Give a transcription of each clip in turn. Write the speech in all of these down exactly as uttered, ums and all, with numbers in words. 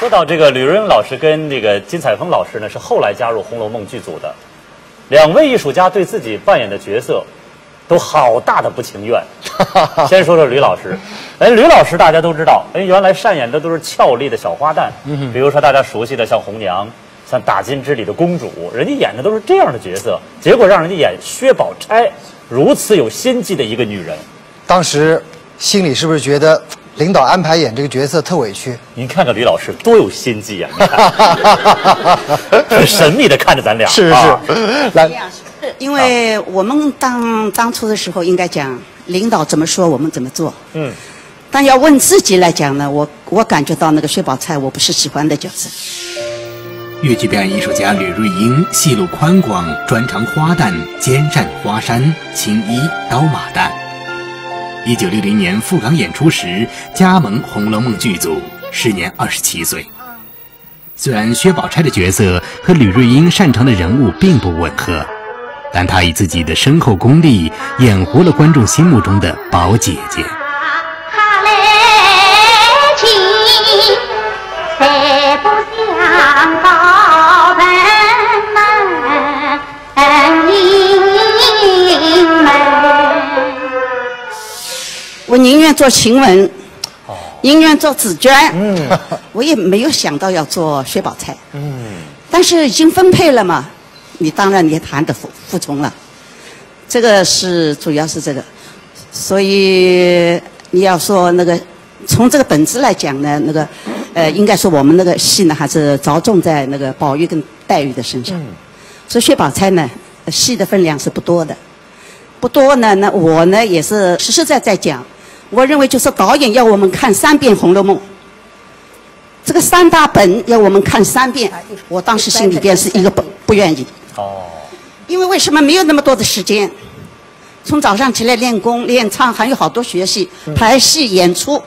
说到这个，吕瑞英老师跟这个金采风老师呢，是后来加入《红楼梦》剧组的。两位艺术家对自己扮演的角色都好大的不情愿。先说说吕老师，哎，吕老师大家都知道，哎，原来饰演的都是俏丽的小花旦，比如说大家熟悉的像红娘，像《打金枝》里的公主，人家演的都是这样的角色，结果让人家演薛宝钗，如此有心计的一个女人。当时心里是不是觉得领导安排演这个角色特委屈？您看看吕老师多有心计呀、你看，很神秘的看着咱俩。是是是，啊来，因为我们当当初的时候，应该讲，领导怎么说，我们怎么做。嗯，但要问自己来讲呢，我我感觉到那个薛宝钗，我不是喜欢的角色。越剧表演艺术家吕瑞英戏路宽广，专长花旦、奸善、花山、青衣、刀马旦。一九六零年赴港演出时，加盟《红楼梦》剧组，时年二十七岁。虽然薛宝钗的角色和吕瑞英擅长的人物并不吻合，但她以自己的深厚功力演活了观众心目中的宝姐姐。我宁愿做晴雯，宁愿做紫鹃，我也没有想到要做薛宝钗。但是已经分配了嘛，你当然你也谈得服服从了。这个是主要是这个，所以你要说那个从这个本质来讲呢，那个呃，应该说我们那个戏呢还是着重在那个宝玉跟黛玉的身上。所以薛宝钗呢，戏的分量是不多的。不多呢，那我呢也是实实在在讲，我认为就是导演要我们看三遍《红楼梦》，这个三大本要我们看三遍，我当时心里边是一个不不愿意。哦，因为为什么没有那么多的时间？从早上起来练功、练唱，还有好多学习、排戏、演出。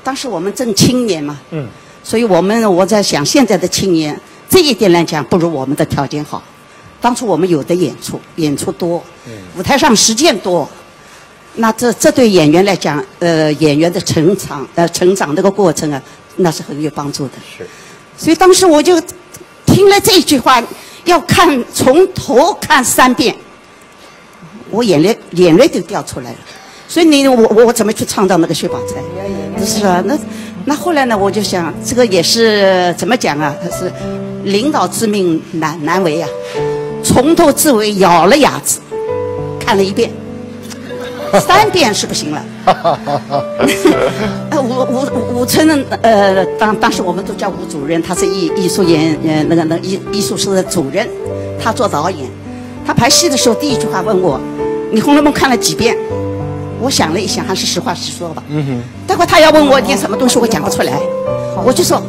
当时我们正青年嘛，嗯，所以我们我在想，现在的青年这一点来讲，不如我们的条件好。当初我们有的演出，演出多，舞台上实践多，那这这对演员来讲，呃，演员的成长，呃，成长这个过程啊，那是很有帮助的。是，所以当时我就听了这句话，要看从头看三遍，我眼泪眼泪就掉出来了。所以你我我我怎么去创造那个薛宝钗？是啊，那那后来呢，我就想，这个也是怎么讲啊？他是领导之命难难为啊，从头至尾咬了牙子看了一遍，三遍是不行了。呃，吴吴吴吴春，呃，当当时我们都叫吴主任，他是艺艺术演呃那个那艺艺术室的主任，他做导演。他排戏的时候第一句话问我：“你《红楼梦》看了几遍？”我想了一想，还是实话实说吧。嗯哼。待会他要问我一点什么东西，我讲不出来，我就说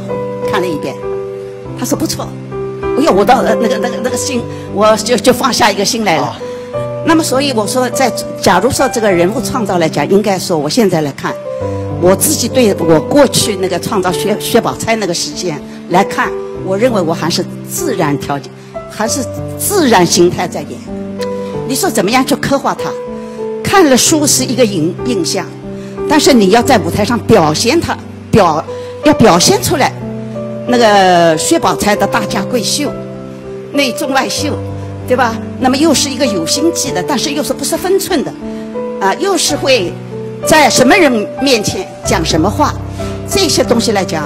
看了一遍。他说不错。哎呦，我到呃那个那个那个心，我就就放下一个心来了。那么所以我说，在假如说这个人物创造来讲，应该说我现在来看，我自己对我过去那个创造薛薛宝钗那个时间来看，我认为我还是自然条件，还是自然形态在演。你说怎么样去刻画它？看了书是一个印印象，但是你要在舞台上表现它，表要表现出来，那个薛宝钗的大家闺秀，内中外秀，对吧？那么又是一个有心计的，但是又是不失分寸的，啊，又是会在什么人面前讲什么话，这些东西来讲，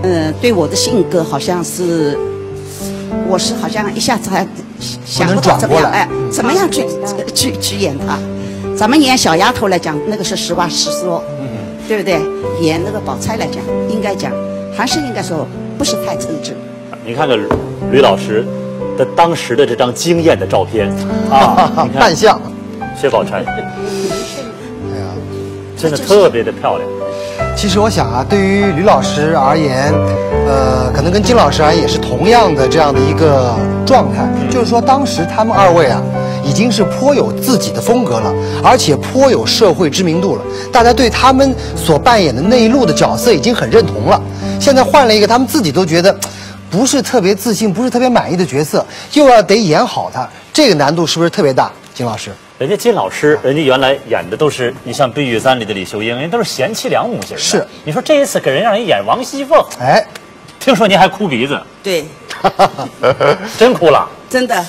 嗯，对我的性格好像是，我是好像一下子还想不到怎么样，不能转过来哎，怎么样去去去演她。咱们演小丫头来讲，那个是实话实说，对不对？演那个宝钗来讲，应该讲还是应该说不是太称职。你看看吕老师的当时的这张惊艳的照片啊，你看扮相。薛宝钗，哎呀，真的特别的漂亮。其实我想啊，对于吕老师而言，呃，可能跟金老师而言也是同样的这样的一个状态，就是说当时他们二位啊，已经是颇有自己的风格了，而且颇有社会知名度了。大家对他们所扮演的那一路的角色已经很认同了。现在换了一个他们自己都觉得不是特别自信、不是特别满意的角色，又要得演好他，这个难度是不是特别大？金老师，人家金老师，人家原来演的都是，你像《碧玉簪》里的李秀英，人都是贤妻良母型的。是，你说这一次给人让人演王熙凤，哎，听说您还哭鼻子，对，真哭了。真的。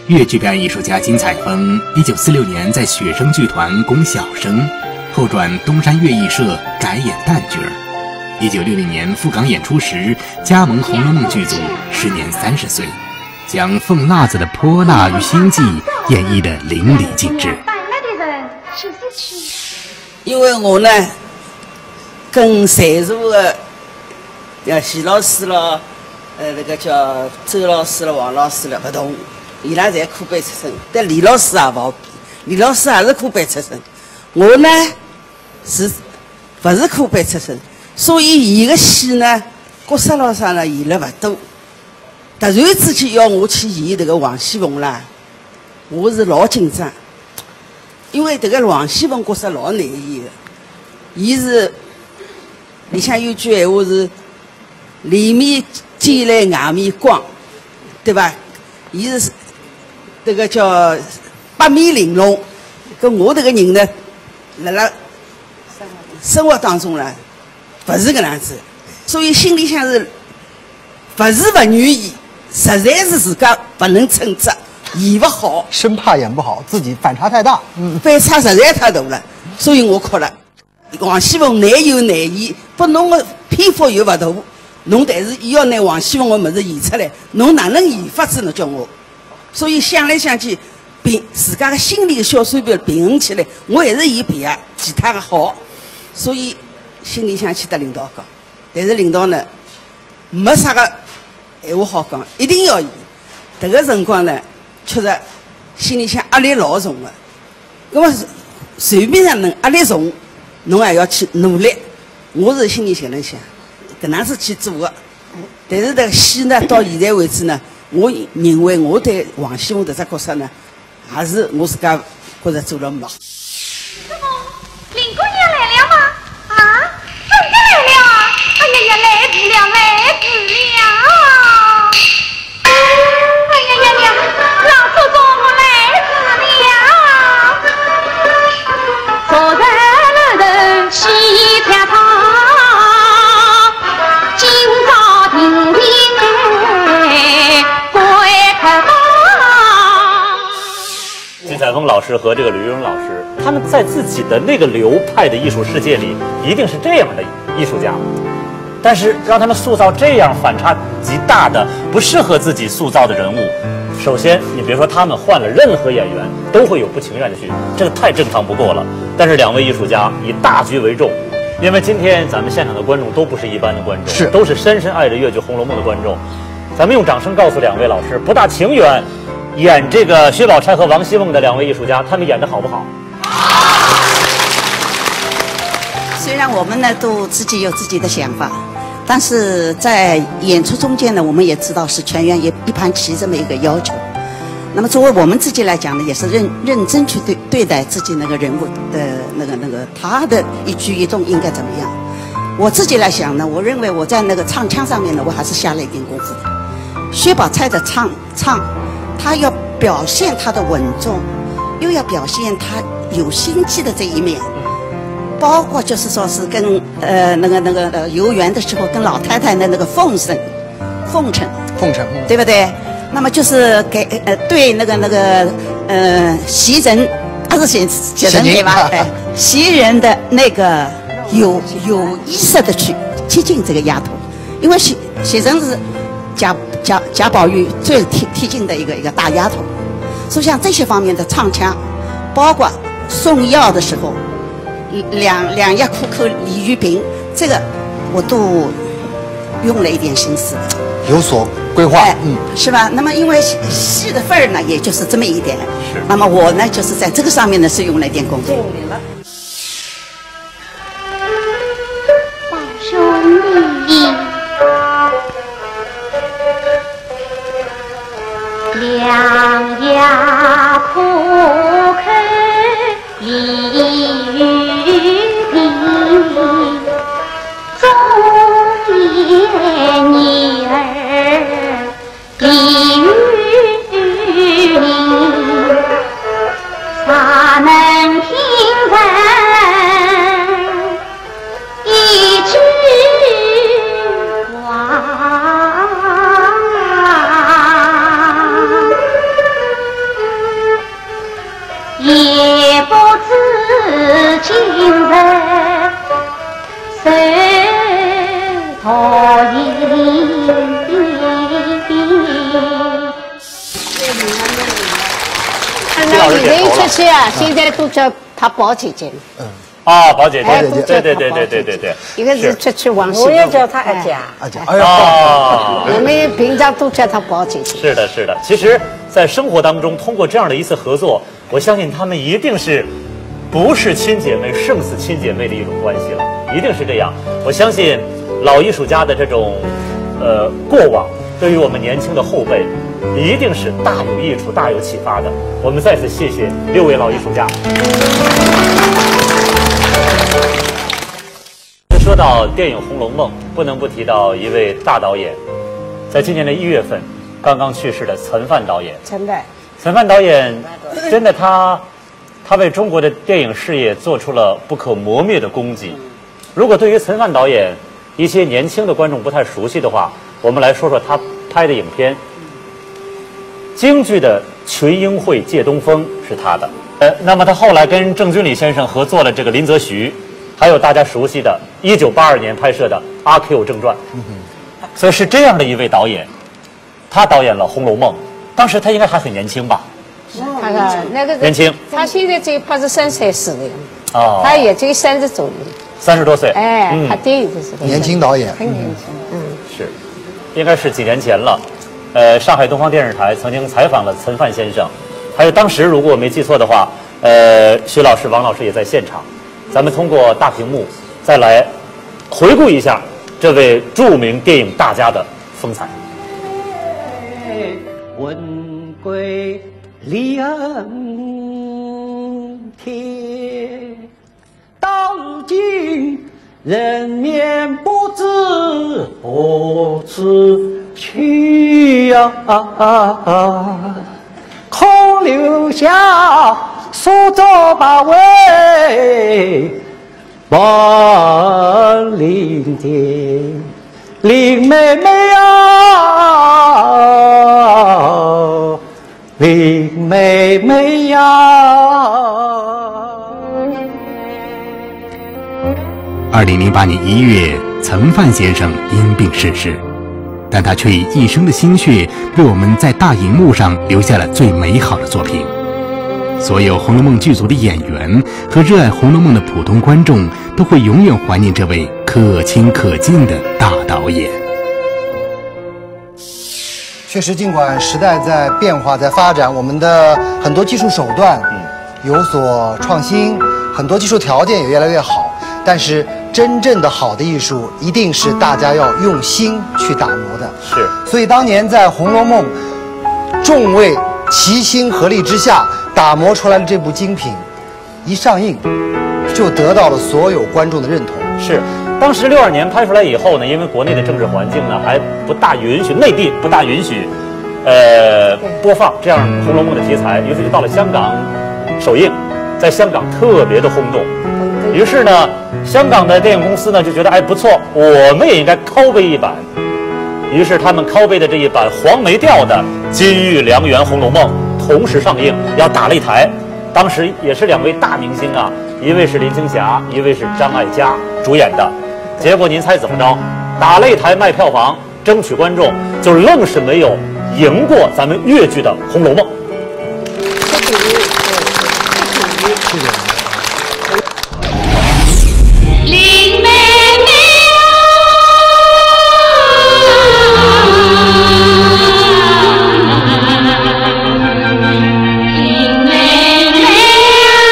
越剧表演艺术家金采风，一九四六年在雪声剧团攻小生，后转东山越剧社改演旦角儿。一九六零年赴港演出时，加盟《红楼梦》剧组，时年三十岁，将凤辣子的泼辣与心计演绎得淋漓尽致。 因为我呢，跟在座的，呃，徐老师咯，呃，那个叫周老师咯，王老师咯，不同，伊拉侪科班出身，但李老师也勿好比，李老师也是科班出身，我呢是勿是科班出身，所以伊个戏呢，角色咯啥呢，演了勿多。突然之间要我去演这个王熙凤啦，我是老紧张。 因为这个王熙凤角色老难演的，伊是里向有句闲话是里面尖来外面刚，对吧？伊是这个叫八面玲珑，跟我这个人呢，辣辣生活当中呢，不是搿样子，所以心里向是 勿是勿愿意，实在是自家勿能撑着，演勿好。生怕演不好，自己反差太大。嗯，反差实在太大了，所以我哭了。王熙凤难又难演，拨侬个篇幅又勿大，侬但是伊要拿王熙凤个物事演出来，侬哪能演法子呢？叫我，所以想来想去，平自家个心里个小算盘平衡起来，我还是演别个，其他个好，所以心里向去搭领导讲。 但是领导呢，没啥个闲话好讲，一定要演。迭个辰光呢，确实心里向压力老重个。葛末随便哪能压力重，侬也要去努力。我是心里想了想，搿能是去做个。但是迭个戏呢，到现在为止呢，我认为我对王熙凤迭只角色呢， 还是我自家觉着做了蛮好。师傅，林姑娘来了吗？啊，真的来了啊！哎呀呀，来迟了，来迟了！哎呀呀呀，老祖宗，我来迟了！昨日楼头喜鹊唱，今朝亭亭归客到。 金采风老师和这个吕玉荣老师，他们在自己的那个流派的艺术世界里，一定是这样的艺术家。但是让他们塑造这样反差极大的、不适合自己塑造的人物，首先，你别说他们，换了任何演员都会有不情愿的去，这个太正常不过了。但是两位艺术家以大局为重，因为今天咱们现场的观众都不是一般的观众，是都是深深爱着越剧《红楼梦》的观众。咱们用掌声告诉两位老师，不大情愿 演这个薛宝钗和王熙凤的两位艺术家，他们演的好不好？虽然我们呢都自己有自己的想法，但是在演出中间呢，我们也知道是全员一一盘棋这么一个要求。那么作为我们自己来讲呢，也是认认真去对对待自己那个人物的那个那个他的一举一动应该怎么样。我自己来想呢，我认为我在那个唱腔上面呢，我还是下了一点功夫的。薛宝钗的唱 唱，他要表现他的稳重，又要表现他有心计的这一面，包括就是说是跟呃那个那个呃游园的时候跟老太太的那个奉承，奉承，奉承，嗯对不对？那么就是给呃对那个那个呃袭人，她是袭袭人对吧？哎，袭人的那个有有意识的去接近这个丫头，因为袭袭人是 贾贾贾宝玉最贴贴近的一个一个大丫头，所以像这些方面的唱腔，包括送药的时候，两两药苦口利于病，这个我都用了一点心思，有所规划，哎，嗯，是吧？那么因为戏的份儿呢，也就是这么一点，是。那么我呢，就是在这个上面呢，是用了一点功夫。 宝兄弟，两药苦口利于病，忠言逆耳 利于民，啥能听在那你人出去啊，现在都叫他宝姐姐了。啊，宝姐姐，哎，对对对对对对对，一个是出去玩，我也叫她阿姐。阿姐，哎呀，我们平常都叫她宝姐姐。是的，是的。其实，在生活当中，通过这样的一次合作，我相信她们一定是不是亲姐妹，胜似亲姐妹的一种关系了，一定是这样。我相信老艺术家的这种呃过往，对于我们年轻的后辈，一定是大有益处、大有启发的。我们再次谢谢六位老艺术家。说到电影《红楼梦》，不能不提到一位大导演，在今年的一月份刚刚去世的陈范导演。陈范，陈范导演真的他他为中国的电影事业做出了不可磨灭的功绩。如果对于陈范导演一些年轻的观众不太熟悉的话，我们来说说他拍的影片。京剧的《群英会借东风》是他的。呃，那么他后来跟郑君里先生合作了这个《林则徐》，还有大家熟悉的一九八二年拍摄的《阿 Q 正传》。所以是这样的一位导演，他导演了《红楼梦》，当时他应该还很年轻吧？那个那个年轻，他现在只有八十三岁死的，哦，他也只有三十左右。三十多岁，哎，嗯他电影就是年轻导演，很年轻，嗯。是，应该是几年前了。呃，上海东方电视台曾经采访了陈范先生，还有当时如果我没记错的话，呃，徐老师、王老师也在现场。咱们通过大屏幕再来回顾一下这位著名电影大家的风采。问归两天，到如今人面不知何处去呀，空留下苏州八位。 万灵殿，林妹妹呀，林妹妹呀。二零零八年一月，陈范先生因病逝世，但他却以一生的心血为我们在大荧幕上留下了最美好的作品。所有《红楼梦》剧组的演员和热爱《红楼梦》的普通观众都会永远怀念这位可亲可敬的大导演。确实，尽管时代在变化、在发展，我们的很多技术手段有所创新，很多技术条件也越来越好，但是真正的好的艺术，一定是大家要用心去打磨的。是，所以当年在《红楼梦》众位齐心合力之下打磨出来的这部精品， 一上映，就得到了所有观众的认同。是，当时六二年拍出来以后呢，因为国内的政治环境呢还不大允许，内地不大允许，呃，播放这样《红楼梦》的题材，于是就到了香港首映，在香港特别的轰动。于是呢，香港的电影公司呢就觉得，哎，不错，我们也应该拷贝一版。于是他们拷贝的这一版黄梅调的《金玉良缘》《红楼梦》同时上映，要打擂台。 当时也是两位大明星啊，一位是林青霞，一位是张艾嘉主演的。结果您猜怎么着？打擂台卖票房，争取观众，就愣是没有赢过咱们越剧的《红楼梦》。这比喻，对，这比喻。林妹妹啊，林妹妹啊，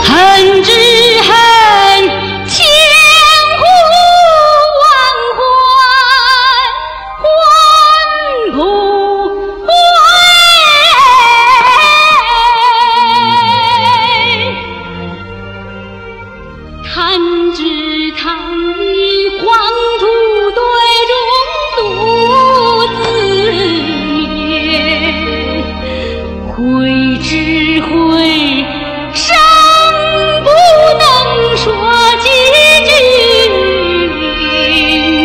恨只恨千呼万唤 唤不回。弹指弹一晃，独对中独自眠。悔只悔 生不能说几句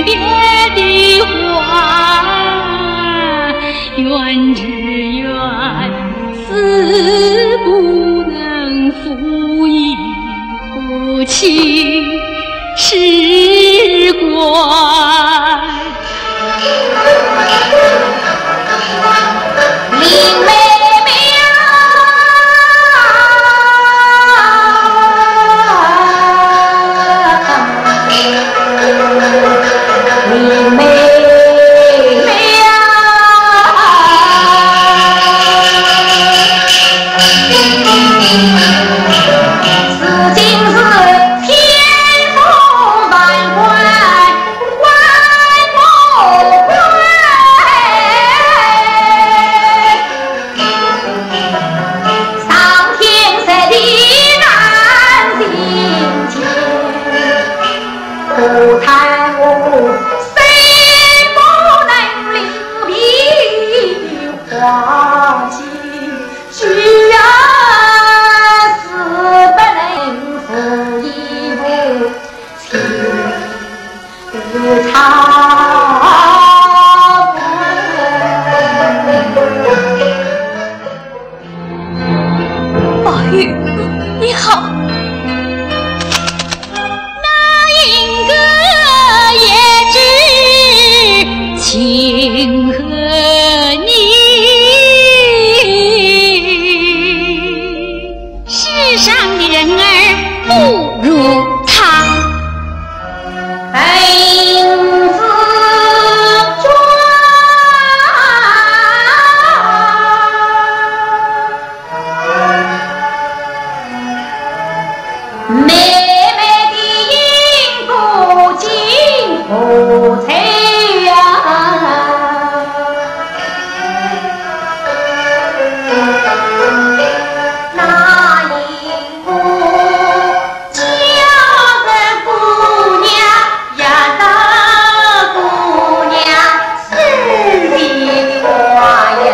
别的话，怨只怨死不能复一口气。是官。林妹妹啊，林妹妹啊。 如今是千夫万关，万不关。上天在地难行间，何谈我身不能留，比花期。 需要是不能付一付，情不超。宝玉，你好。 那英哥也知情何以？世上的人儿不如他。恩师传。 妹妹的音不尽何在呀？那音不 家人姑娘呀，那姑娘是你的花呀。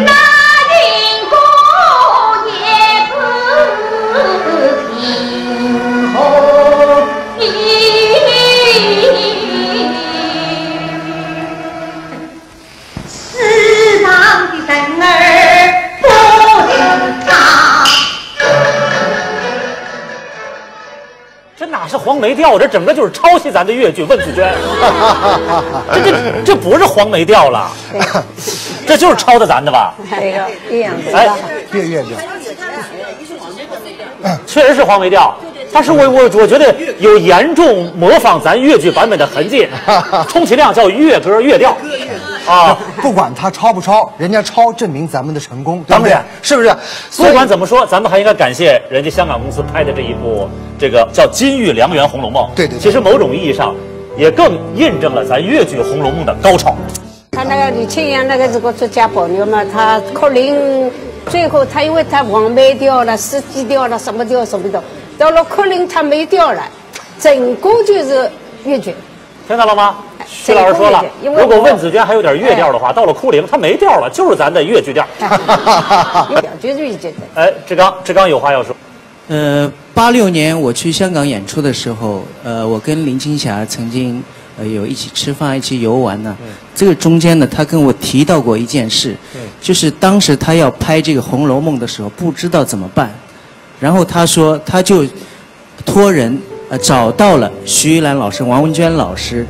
那英哥也是情何以？ 世上的人儿不如他。这哪是黄梅调？这整个就是抄袭咱的越剧《问紫鹃》。这这这不是黄梅调了，这就是抄的咱的吧？这个一样的。哎，越越调。 确实是黄梅调，但是我我我觉得有严重模仿咱越剧版本的痕迹，充其量叫越歌越调啊。不管他抄不抄，人家抄证明咱们的成功，对不对？当然，是不是？所以不管怎么说，咱们还应该感谢人家香港公司拍的这一部，这个叫《金玉良缘·红楼梦》。对对对。其实某种意义上，也更印证了咱越剧《红楼梦》的高超。 他那个李青阳那个是个作家朋友嘛，他柯林最后他因为他黄梅调了、四季调了、什么调什么调，到了柯林他没调了，整个就是越剧。听到了吗？徐老师说了，整个越剧，因为我如果问紫鹃还有点越调的话，到了柯林他没调了，就是咱的越剧调。越调就是越剧的。哎，志刚，志刚有话要说。 呃，八六年我去香港演出的时候，呃，我跟林青霞曾经，呃，有一起吃饭，一起游玩呢。嗯。这个中间呢，她跟我提到过一件事，嗯。就是当时她要拍这个《红楼梦》的时候，不知道怎么办，然后她说，她就托人，呃，找到了徐兰老师、王文娟老师，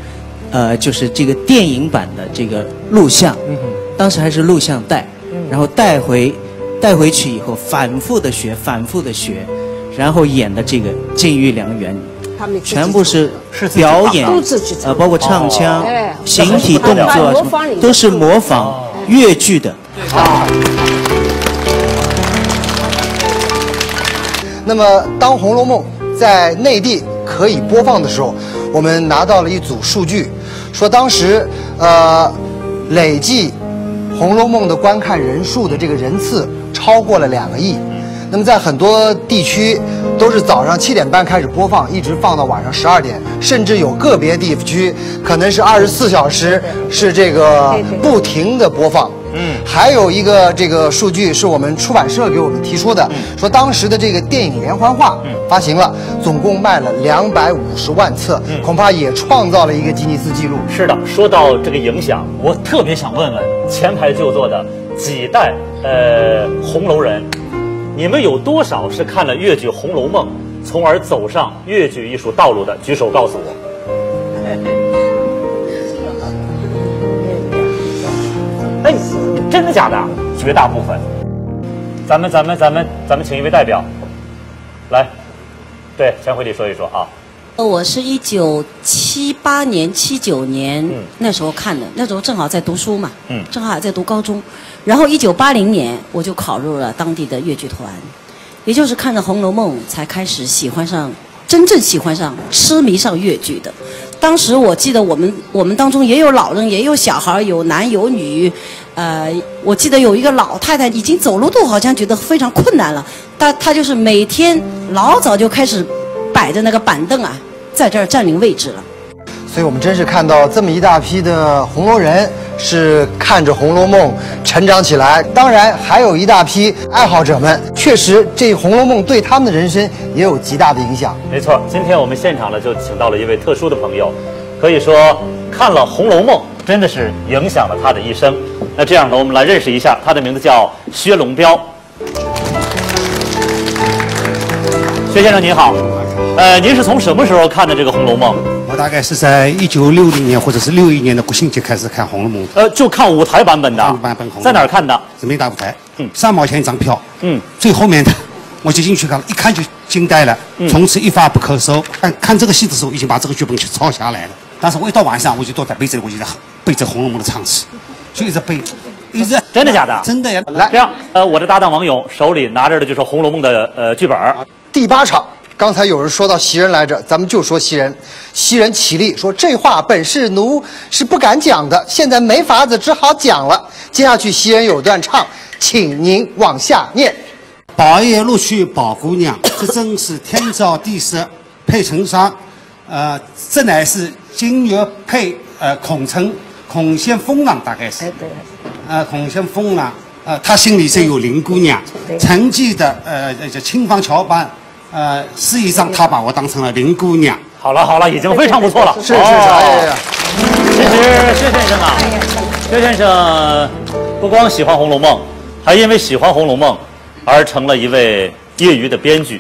呃，就是这个电影版的这个录像，嗯哼。当时还是录像带，嗯。然后带回，带回去以后，反复的学，反复的学，然后演的这个《金玉良缘》，他们自己全部是是自己表演，都自己唱。呃，包括唱腔、哦。哎。形体动作啊什么，模仿你的都是模仿哦。越剧的。 那么，当《红楼梦》在内地可以播放的时候，我们拿到了一组数据，说当时，呃，累计《红楼梦》的观看人数的这个人次超过了两个亿。那么，在很多地区，都是早上七点半开始播放，一直放到晚上十二点，甚至有个别地区可能是二十四小时是这个对对。不停的播放。 嗯。还有一个这个数据是我们出版社给我们提出的，嗯。说当时的这个电影连环画，嗯。发行了，总共卖了两百五十万册，嗯。恐怕也创造了一个吉尼斯纪录。是的，说到这个影响，我特别想问问前排就坐的几代呃红楼人，你们有多少是看了越剧《红楼梦》，从而走上越剧艺术道路的？举手告诉我。哎，真的假的？绝大部分。咱们咱们咱们咱们请一位代表，来，对，先回礼说一说啊。我是一九七八年、七九年、嗯那时候看的，那时候正好在读书嘛，嗯正好还在读高中，然后一九八零年我就考入了当地的越剧团，也就是看了《红楼梦》才开始喜欢上，真正喜欢上、痴迷上越剧的。当时我记得我们我们当中也有老人，也有小孩，有男有女。呃，我记得有一个老太太已经走路都好像觉得非常困难了，她她就是每天老早就开始摆着那个板凳啊，在这儿占领位置了。所以我们真是看到这么一大批的红楼人是看着《红楼梦》成长起来，当然还有一大批爱好者们，确实这《红楼梦》对他们的人生也有极大的影响。没错，今天我们现场呢就请到了一位特殊的朋友，可以说看了《红楼梦》真的是影响了他的一生。那这样呢，我们来认识一下，他的名字叫薛龙标。薛先生您好，呃，您是从什么时候看的这个《红楼梦》？我大概是在一九六零年或者是六一年的国庆节开始看《红楼梦》。呃，就看舞台版本的，看舞台版本《红楼梦》。在哪儿看的？人民大舞台，嗯三毛钱一张票，嗯，最后面的我就进去看了，一看就惊呆了，从此一发不可收。看看这个戏的时候，已经把这个剧本全抄下来了。但是我一到晚上，我就坐在被子里，我就在背着《红楼梦》的唱词，就一直背，一直真的假的？真的呀。来这样，呃，我的搭档王勇手里拿着的就是《红楼梦》的呃剧本儿。第八场，刚才有人说到袭人来着，咱们就说袭人。袭人起立说：“这话本是奴是不敢讲的，现在没法子，只好讲了。”接下去袭人有段唱，请您往下念。宝玉录取宝姑娘，这真是天造地设配成双。呃，这乃是金玉配呃孔陈，孔显风浪大概是。哎，对，呃，孔显风浪，呃，他心里是有林姑娘，对陈记的呃叫青芳桥畔，呃，是一张他把我当成了林姑娘。好了好了，已经非常不错了。是是是，哎呀呀，其实薛先生啊，薛先生不光喜欢《红楼梦》，还因为喜欢《红楼梦》而成了一位业余的编剧。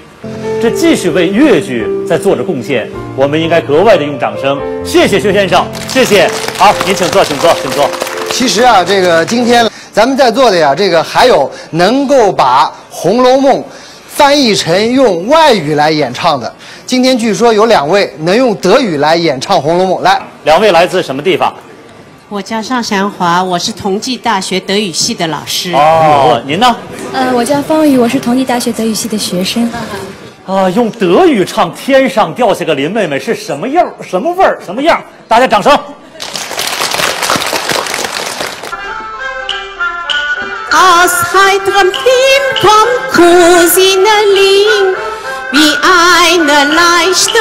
这继续为越剧在做着贡献，我们应该格外的用掌声，谢谢薛先生，谢谢。好，您请坐，请坐，请坐。其实啊，这个今天咱们在座的呀，这个还有能够把《红楼梦》翻译成用外语来演唱的。今天据说有两位能用德语来演唱《红楼梦》。来，两位来自什么地方？我叫尚祥华，我是同济大学德语系的老师。哦，您呢？呃，我叫方宇，我是同济大学德语系的学生。啊，用德语唱《天上掉下个林妹妹》是什么样儿？什么味儿？什么样儿？大家掌声。 Aus heiterem Himmel kommt Cousine Ling, wie eine leichte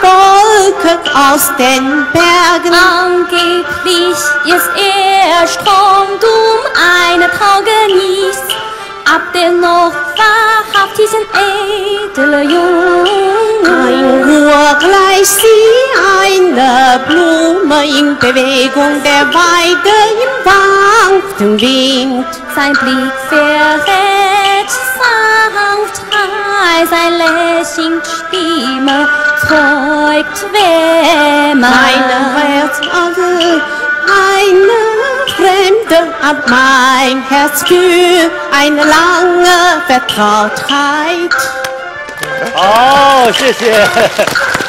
Wolke aus den Bergen. Angeblich ist ihr Strom dumm, eine Taugenichts, aber dennoch wahrhaftig ein edler Jung. Ein Uhr gleicht sie, eine Blume in Bewegung, der Weide im Wanken Wind. Sein Blick verrät Sanftheit, sein Lächeln Stimme zeugt Wehmut. Mein Herz, also eine Fremde, aber mein Herz spürt eine lange Vertrautheit. 哦，谢谢，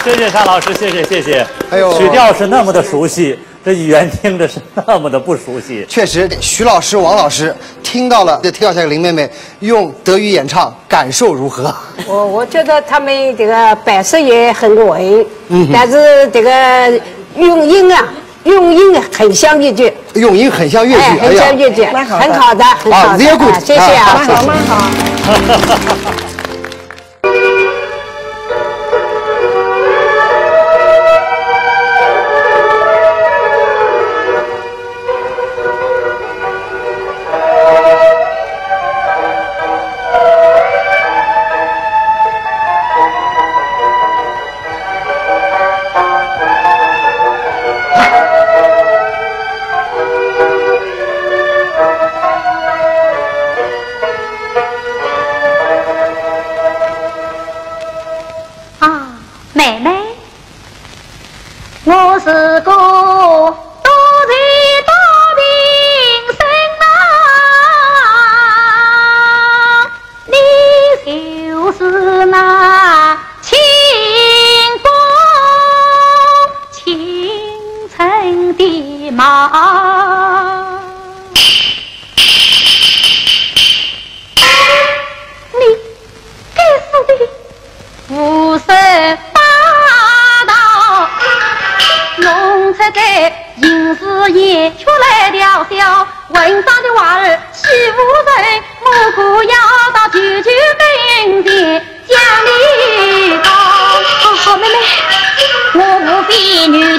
谢谢尚老师，谢谢谢谢。哎呦曲调是那么的熟悉，这语言听着是那么的不熟悉。确实，徐老师、王老师听到了这《天上掉下个林妹妹》用德语演唱，感受如何？我我觉得他们这个摆设也很稳，但是这个用音啊，用音很像越剧，用音很像越剧，哎，很像越剧，哎呀，很好的，很好的，啊，sehr gut，啊谢谢啊。啊，蛮好蛮好。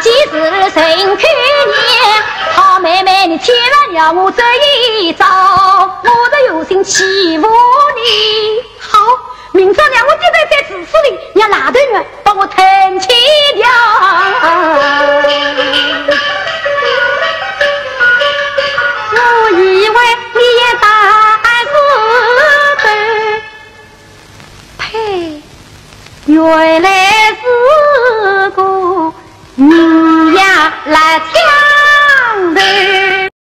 你是谁去呢？好妹妹，你千万让我这一招，我的有心欺负你。好，明朝让我跌在这池子里，让拉头人帮我抬起来。我以为你也打死的，呸！原来